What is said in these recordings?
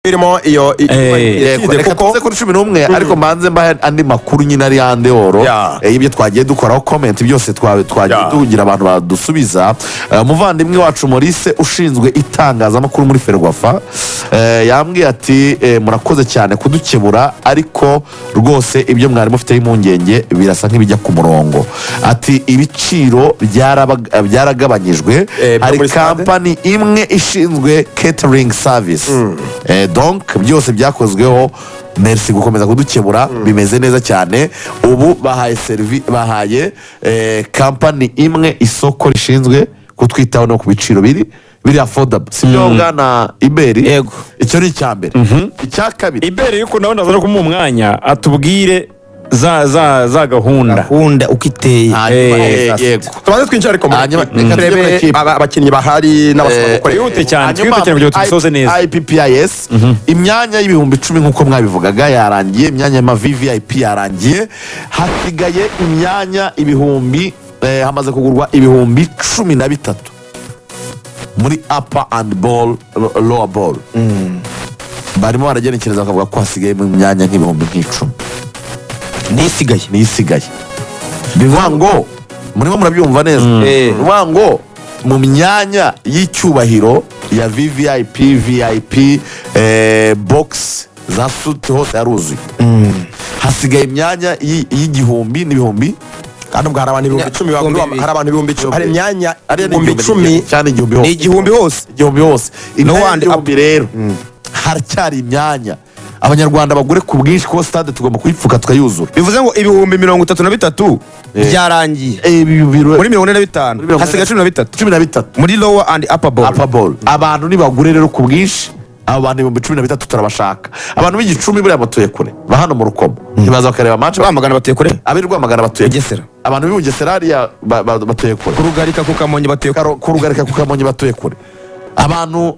Irimo iyo Yego, reka kuko tuze kuri 11, ariko mbanze mbahe andi makuru nyine ari yande oro y'ibyo twagiye dukoraho comment byose twagiye tugira abantu badusubiza. Umuvandimwe wacu Maurice ushinzwe itangazamakuru muri Ferwafa yambwiye ati: "Murakoze cyane kudukebura, ariko rwose ibyo mwari mufiteho impungenge birasa nk'ibijya ku murongo." Ati: "Ibiciro byaragabanyijwe." Byo Hari muri stade? kampani imwe ishinzwe catering service. Donc byose byakozweho. Merci gukomeza kudukebura, bimeze neza cyane. Ubu bahaye bahaye kampani imwe isoko rishinzwe kutwitaho no ku biciro biri affordable, si byo, bwana Iberi? Yego. Icyo ni icya mbere. Icya kabiri, Ibere yuko nawe ndaza no kumuha umwanya atubwire za gahunda. Gahunda uko iteye. Hanyuma, yego. Tubanze twinjire ariko muri Hanyuma, ekipe. reka tujye muri Turebe ekipe. abakinnyi bahari n'abasaba gukora. Twihute cyane, Hanyuma, twihute cyane kugira ngo tubisoze neza. IPPIS, imyanya y'10,000 nk'uko mwabivugaga yarangiye, imyanya y'ama VVIP yarangiye, hasigaye imyanya ibihumbi hamaze kugurwa 13,000 muri upper and bowl, lower bowl. Barimo baragenekereza bakavuga ko hasigayemo imyanya nk'ibihumbi nk'icumi. N'isigaye. Niyo isigaye. Bivuga ngo murimo murabyumva neza. Bivuga ngo mu myanya y'icyubahiro ya VVIP, VIP, box za suite hose yaruzuye, hasigaye imyanya y'igihumbi n'ibihumbi. Kandi ubwo hari abantu 10,000 bagura. 2000. Hari abantu 10,000, hari imyanya Ariya ni 10,000. Cyane 1000 Ni hose. 1000 hose. 1000 hose. Imyanya wandi 1000 rero haracyari imyanya. Abanyarwanda bagure ku bwinshi kuko stade tugomba kuyipfuka tukayuzura. Bivuze ngo 33,000 byarangiye. Muri 45. Muri 45. Hasigaye 13. 13. Muri lower and upper bowl. Upper bowl. Abantu nibagure rero ku bwinshi. Abo bantu 13,000 turabashaka. Abantu b'Igicumbi buriya batuye kure, ba hano mu Rukomo ntibaza bakareba match? Rwamagana batuye kure. Ab'i Rwamagana batuye kure. Bugesera. Abantu b'i Bugesera hariya batuye kure. Ku Rugarika, ku Kamonyi batuye kure. Ku Rugarika, ku Kamonyi batuye kure. Abantu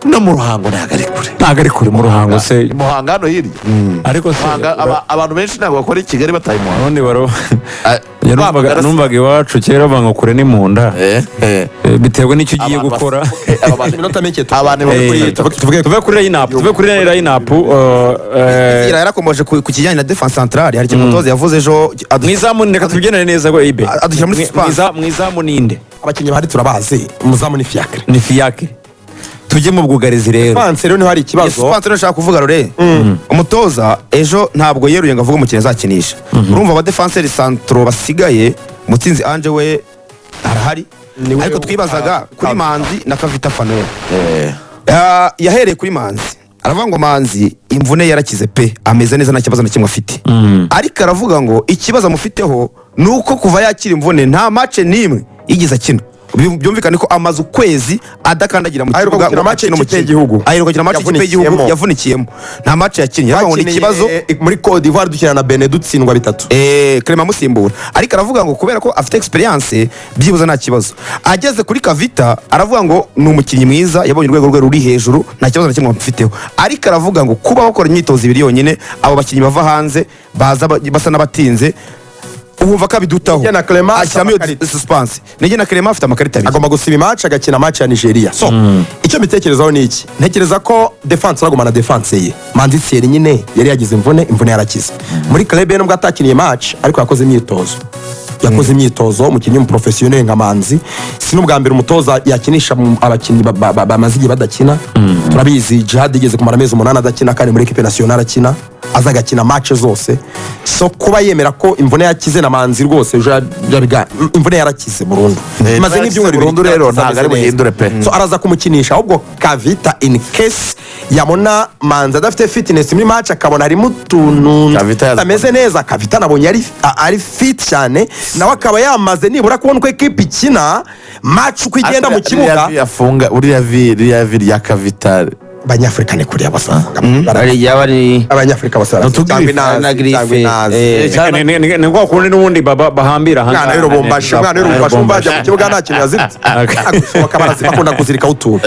no mu Ruhango ntabwo ari kure. Ntabwo ari kure mu Ruhango se? I Muhanga hano hirya. Ariko se Muhanga, abantu benshi ntabwo bakora i Kigali bataye Muhanga. Ubundi baro Rwamagana numvaga iwacu kera bavuga ngo kure ni mu nda. Biterwa n'icyo ugiye Abantu gukora. Aba bantu Iminota mike abantu 13,000. Tuvuge. Tuve kuri line up, tuve kuri line up. Ira yarakomoje ku kijyanye na defense centrale. Hari ikintu umutoza yavuze ejo Mu izamu, reka tubigenere neza ngo ibe Adushyira muri suspense. Mu izamu ninde? Abakinnyi bahari turabazi. Umuzamu ni Fiacre. Ni Fiacre. Tujye mu bwugarizi rero. Defense rero niho hari ikibazo. Suspense rero nshaka kuvuga rore, umutoza ejo ntabwo yeruye ngo avuge umukinnyi azakinisha. Urumva abadefanseri centraux basigaye, Mutsinzi Ange we arahari, Niwe ariko twibazaga kuri Manzi na Kavita Fanuel. Yahereye kuri Manzi, aravuga ngo Manzi imvune yarakize pe, ameze neza, nta kibazo na kimwe afite. Ariko aravuga ngo ikibazo amufiteho ni uko kuva yakira imvune nta match n'imwe yigeze akina. Byumvikane ko amaze ukwezi adakandagira mu Aheruka kibuga gukina ngo match akine y'ikipe umukino. y'igihugu. Aheruka gukina match y'ikipe y'igihugu. Yavunikiyemo. Yavunikiyemo, nta match yakinnye. Aravuga ngo ni ikibazo. Bakineye muri Cote d'Ivoire dukina na Benin dutsindwa 3. Clement amusimbura. Ariko aravuga ngo kubera ko afite experience byibuze nta kibazo. Ageze kuri Kavita aravuga ngo ni umukinnyi mwiza, yabonye urwego rwe ruri hejuru, nta kibazo na kimwe amufiteho. Ariko aravuga ngo kuba bakora imyitozo ibiri yonyine, abo bakinnyi bava hanze baza basa n'abatinze, wumva ko abidutaho. Nigena Clement Ashyiramo iyo afite amakarita. suspense. Nigena Clement afite amakarita abiri. Agomba gusiba match agakina match ya Nigeria. So icyo mbitekerezaho ni iki: ntekereza ko defense aragumana defense ye. Manzi Thierry nyine yari yagize imvune, imvune yarakize. Muri club ye nubwo atakiniye match ariko yakoze imyitozo, yakoze imyitozo. Umukinnyi w'umuprofesiyoneri nka Manzi, si n'ubwa mbere umutoza yakinisha abakinnyi bamaze igihe badakina. Turabizi, Jihad yigeze kumara amezi 8 adakina kandi muri équipe nationale akina, aza agakina match zose. So kuba yemera ko imvune yakize na Manzi rwose ejo imvune yarakize burundu, imaze nk'ibyumweru burundu 2 rero yarakize, ntabwo ari ameze neza. buhindure pe. So araza kumukinisha. Ahubwo Kavita, in case yabona Manzi adafite fitness muri match, akabona harimo utuntu Kavita yaza ameze neza. Kavita nabonye ari fit cyane, nawe akaba yamaze nibura kubona uko ekipe ikina match, uko igenda mu Uriya kibuga. vi afunga, uriya vi, ririya vi rya Kavita. Abanyafurika ni kuriya bose bafunga. Ari yaba ari Abanyafurika bose barafunga. Ntutubwire Cyangwa inazi, na griffe, cyangwa inazi. Ni kwa kundi n'ubundi bahambira Umwana w'irubumbashi, umwana w'irubumbashi wumva yajya mu kibuga nta kintu yaziritse? Ntabwo bakunda kuzirikaho utuntu.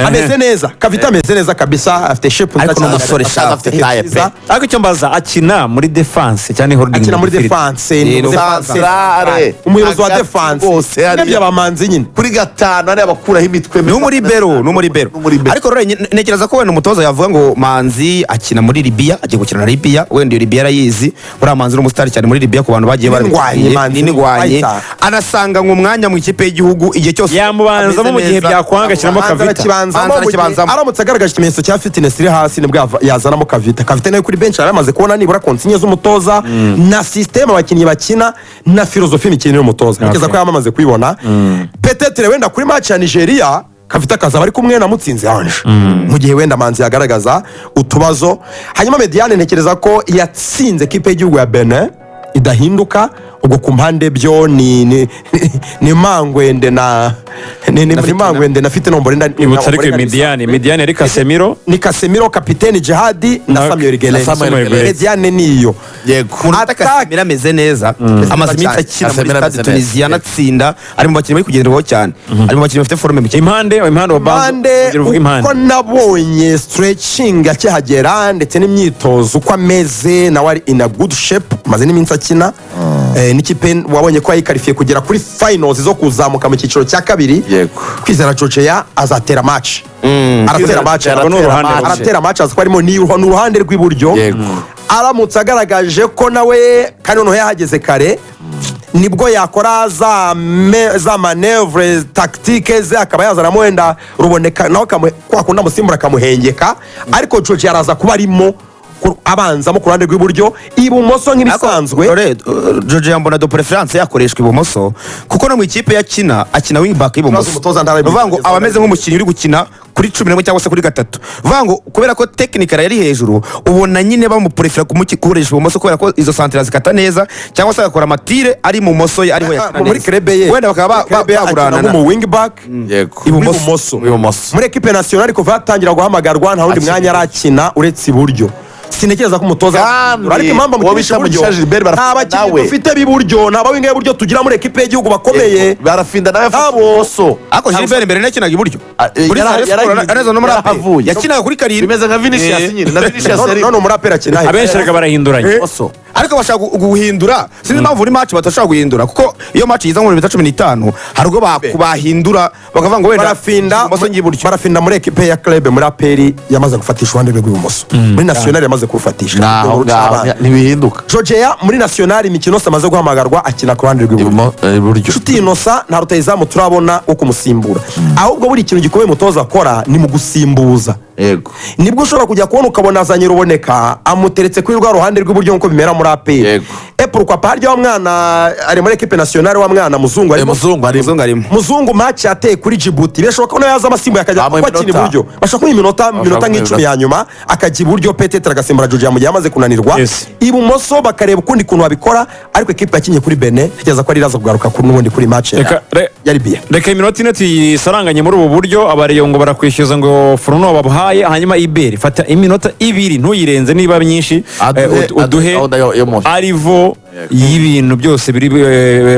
Ameze neza, Kavita ameze neza kabisa, afite shape nziza Ariko ni cyane. umusore Afite sharp. Afite taille pe. nziza. Ariko icyo mbaza, akina muri defense cyane, holding Akina muri midfield? defense, ni Ni defense. Centrale. Umuyobozi wa Hagati defense rwose hariya. nibyo abamanzi nyine. Kuri gatanu hariya bakuraho imitwe. Ni muri bero, ni muri bero. Ni muri bero. Ariko rero ntekereza Ntekereza ko wenda umutoza yavuga ngo Manzi akina muri Libya, agiye gukina na Libya, wenda iyo Libya arayizi. Buriya Manzi ni umusitari cyane muri Libya ku bantu bagiye N'indwanyi, barabikwiye. Manzi Ni indwanyi. fighter. Anasanga mu mwanya mu ikipe y'igihugu igihe cyose Yamubanzamo ameze mu gihe neza. byakwanga, ashyiramo Manzi Kavita. arakibanzamo Manzi mu gihe arakibanzamo. aramutse agaragaje ikimenyetso cya fitness iri hasi, nibwo yazanamo Kavita. Kavita nawe kuri bench yari amaze kubona nibura consigne z'umutoza na système abakinnyi bakina na philosophie y'imikinire y'umutoza. Ntekereza ko yaba amaze kubibona. Peut-être wenda kuri match ya Nigeria Kavita akazaba ari kumwe na Mutsinzi Ange mu gihe wenda Manzi yagaragaza utubazo. Hanyuma médiane, ntekereza ko yatsinze kipe y'igihugu ya Benin idahinduka. Ubwo ku mpande byo ni Mangwende na ni Mangwende na Fitina Omborenga. Ibutse ariko iyo médiane yari Casemiro. Ni Casemiro, kapiteni Jihadi na Samuel Gueulette. Na Samuel Gueulette. Médiane niyo. Yego. Umuntu bita Casemiro ameze neza, amaze iminsi akina muri Casemiro Stade ameze neza. Tunisia, anatsinda. Ari mu bakinnyi bari kugenderwaho cyane, ari mu bakinnyi bafite forme mu kipe. Impande wa Banzo. Impande, Ongera uvuge impande. uko nabonye stretching akihagera ndetse n'imyitozo uko ameze, nawe ari in a good shape, amaze n'iminsi akina. N'ikipe wabonye ko yayikarifiye kugera kuri finals zo kuzamuka mu cyiciro cya kabiri. Kwizera Jojea azatera match, aratera match. Aratera Ni uruhande match. Aratera match, azi ko arimo, ni uruhande rw'iburyo. Aramutse agaragaje ko nawe kandi noneho yahageze kare, nibwo yakora za manœuvre tactique ze, akaba yazanamo wenda Ruboneka nawe kwa kundi amusimbura akamuhengeka. Ariko George araza kuba arimo abanzamo ku ruhande rw'iburyo. Ibumoso nk'ibisanzwe. Dore George yambona de préférence yakoreshwa ibumoso, kuko no mu ikipe yakina akina wing back y'ibumoso. Ikibazo umutoza ntarabizi. Ni ukuvuga ngo aba ameze nk'umukinnyi uri gukina kuri 11 cyangwa se kuri 3. Uvuga ngo kubera ko technical yari hejuru, ubona nyine bamuprefera kumukoresha ibumoso, kubera ko izo centre zikata neza, cyangwa se agakora amatire ari mu moso ye, ariho yakina Muri neza. club ye, Wenda bakaba club ye akina baguranana. nk'umu wing back Ibumoso. w'ibumoso. Ibumoso. Muri équipe nationale kuva yatangira guhamagarwa, nta wundi Akina mwanya arakina uretse iburyo. Sintekereza ko umutoza Kandi ariko impamvu uwo amukinisha bita iburyo, Mugisha Gilbert nta barafinda bakinnyi nawe. dufite b'iburyo, nta bawinga b'iburyo tugira muri équipe y'igihugu bakomeye. Barafinda nawe afite Abo. ibumoso. Ariko Gilbert mbere yakinaga iburyo Ah, muri Sare Sport, aneza no muri APR. yarahavuye. Yakinaga kuri 7. Bimeze nka Vinicius nyine, na Vinicius yari None muri APR akina he? Abenshi reka barahinduranye. ibumoso. Ariko bashaka guhindura, sinzi impamvu muri match badashobora guhindura, kuko iyo match yiza nko mu minota 15 hari ubwo bahindura bakavuga ngo wenda Barafinda ibumoso ngiye iburyo. Barafinda muri équipe ya club, muri APR yamaze gufatisha uruhande rwe rw'ibumoso, muri national yamaze kurufatisha. Naho ngaho ntibihinduka. Jojea muri national imikino yose amaze guhamagarwa akina ku ruhande rw'iburyo. Iburyo. Nshuti Innocent, nta rutayizamu turabona wo kumusimbura. Ahubwo buri kintu gikomeye umutoza akora ni mu gusimbuza. Nibwo ushobora kujya kubona ukabona azanye Ruboneka, amuteretse kuri rwa ruhande rw'iburyo nk'uko bimera muri APR. Et pourquoi pas harya wa mwana ari muri équipe nationale, wa mwana Muzungu arimo? Muzungu arimo. Muzungu arimo. Muzungu match yateye kuri Djibouti, birashoboka ko nawe yaza amasimbuye akajya Bamuha kuko akina iminota. iburyo. Bashobora kumuha iminota kumuha nk'icumi iminota. ya nyuma akajya iburyo, peut-être agasimbura Georgia mu gihe yamaze kunanirwa. Ibumoso bakareba ukundi kuntu babikora. Ariko ekipe yakinnye kuri Benin, ntekereza ko ari iraza kugaruka kuri n'ubundi kuri match ya Libya. Reka iminota 4 tuyisaranganye muri ubu buryo. Abareyo ngo barakwishyuza ngo Furuno babahaye. Hanyuma Iberi, fata iminota 2, ntuyirenze niba myinshi. Aduhe Uduhe gahunda yo arivo y'ibintu byose biri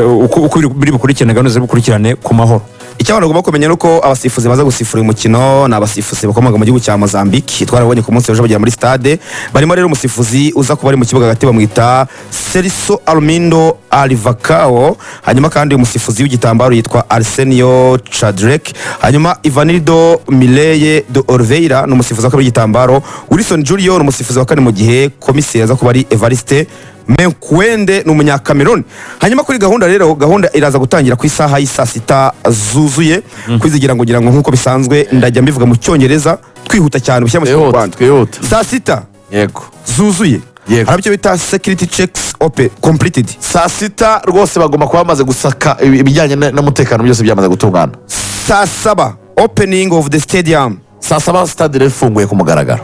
uko biri bukurikirane, gahunda ziri bukurikirane ku Mahoro. Icyo abantu bagomba kumenya ni uko abasifuzi baza gusifura uyu mukino ni abasifuzi bakomoka mu gihugu cya Mozambique. Twarabonye ku munsi w'ejo bagera muri stade. Barimo rero umusifuzi uza kuba ari mu kibuga hagati bamwita Celso Armindo Alivakao. Hanyuma kandi umusifuzi w'igitambaro yitwa Arsenio Chadrek. Hanyuma Ivanildo Mireye de Oliveira ni umusifuzi wa kabiri w'igitambaro. Wilson Julio ni umusifuzi wa kane, mu gihe komiseri aza kuba ari Evariste Menkwende, ni umunyakameruni. Hanyuma kuri gahunda rero, gahunda iraza gutangira ku isaha y'i saa 6 zuzuye. Kwizigira ngo ngira ngo nk'uko bisanzwe ndajya mbivuga mu Cyongereza twihuta cyane bushyira mu Twihuta, Kinyarwanda. twihuta. Saa 6 zuzuye hari icyo bita security checks open completed. Saa 6 rwose bagomba kuba bamaze gusaka ibijyanye n'umutekano, byose byamaze gutungana. Saa 7 opening of the stadium. Saa 7 stade rero ifunguye ku mugaragaro.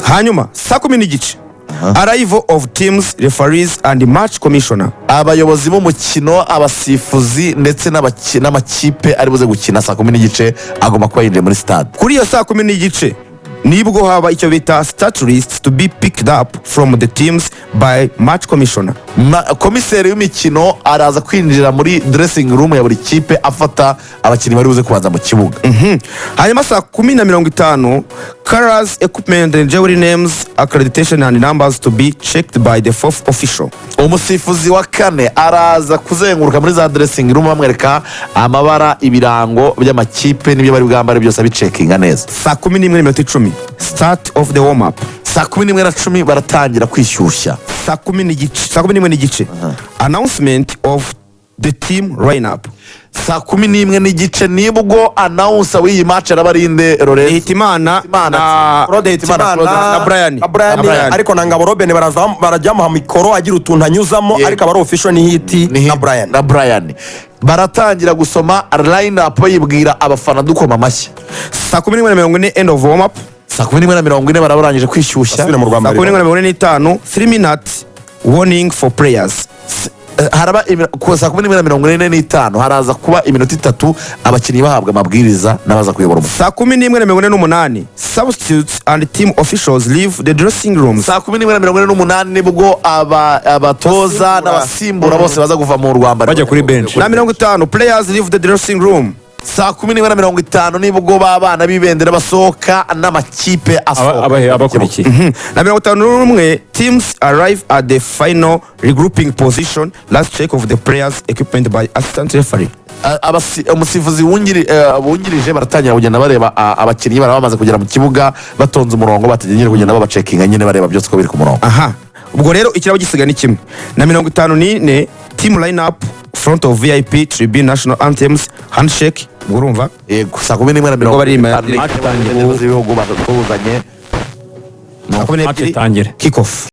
Hanyuma saa 10:30 arrival of teams, referees and match commissioner. Abayobozi b'umukino, abasifuzi ndetse n'amakipe ari buze gukina, saa 10:30 agomba kuba yinjiye muri stade. Kuri iyo saa 10:30 nibwo haba icyo bita start list to be picked up from the teams by match commissioner. Komiseri w'imikino araza kwinjira muri dressing room ya buri kipe afata abakinnyi bari buze kubanza mu kibuga. Hanyuma saa 10:50 Colors, equipment and jewelry, names, accreditation and numbers to be checked by the fourth official. Umusifuzi wa kane araza kuzenguruka muri za dressing room, bamwereka amabara, ibirango by'amakipe n'ibyo bari bwambare byose, abicekinga neza. Saa 11:10, start of the warm up. Saa 11:10 baratangira kwishyushya. Saa 10:15, saa 11:15, announcement of the team lineup. Saa 11:15 nibwo announcer w'iyi match araba ari inde, Lorenzo? Hitimana. Hitimana. Na Claude Hitimana Claude na Brian. Na Brian. Na Brian. Ariko na Ngabo Robin baraza barajya bamuha mikoro, agira utuntu anyuzamo. Ariko aba ari official ni Hiti Ni na Brian. Na Brian baratangira gusoma line up, bayibwira abafana dukoma amashyi. Saa 11:40, end of warm up. Saa 11:40 baraba barangije kwishyushya. Basubire mu Saa kumi rwambariro. n'imwe na 45, 3 minutes warning for players. Haraba ku saa 11:45 haraza kuba iminota 3 abakinnyi bahabwa amabwiriza n'abaza kuyobora umukino. Saa 11:48, substitutes and team officials leave the dressing rooms. Saa 11:48 nibwo abatoza n'abasimbura bose baza kuva mu rwambariro. Bajya kuri bench. Na 50, players leave the dressing room. Saa 11:50 nibwo ba bana b'ibendera basohoka n'amakipe asohoka. Abakurikiye. Na 51, teams arrive at the final regrouping position, last check of the players' equipment by assistant referee. Umusifuzi wungirije baratangira kugenda bareba abakinnyi baraba bamaze kugera mu kibuga, batonze umurongo, bategereje kugenda babacekinga nyine, bareba byose ko biri ku murongo. Aha ubwo rero ikirabo gisigaye ni kimwe. Na 54, team line up front of VIP tribune, national anthems, handshake. Ubwo urumva. Yego, saa kumi n'imwe na mirongo Ubwo bari itanu Match itangiye. z'ibihugu batuzanye. Saa 12 Match itangire. Kick off.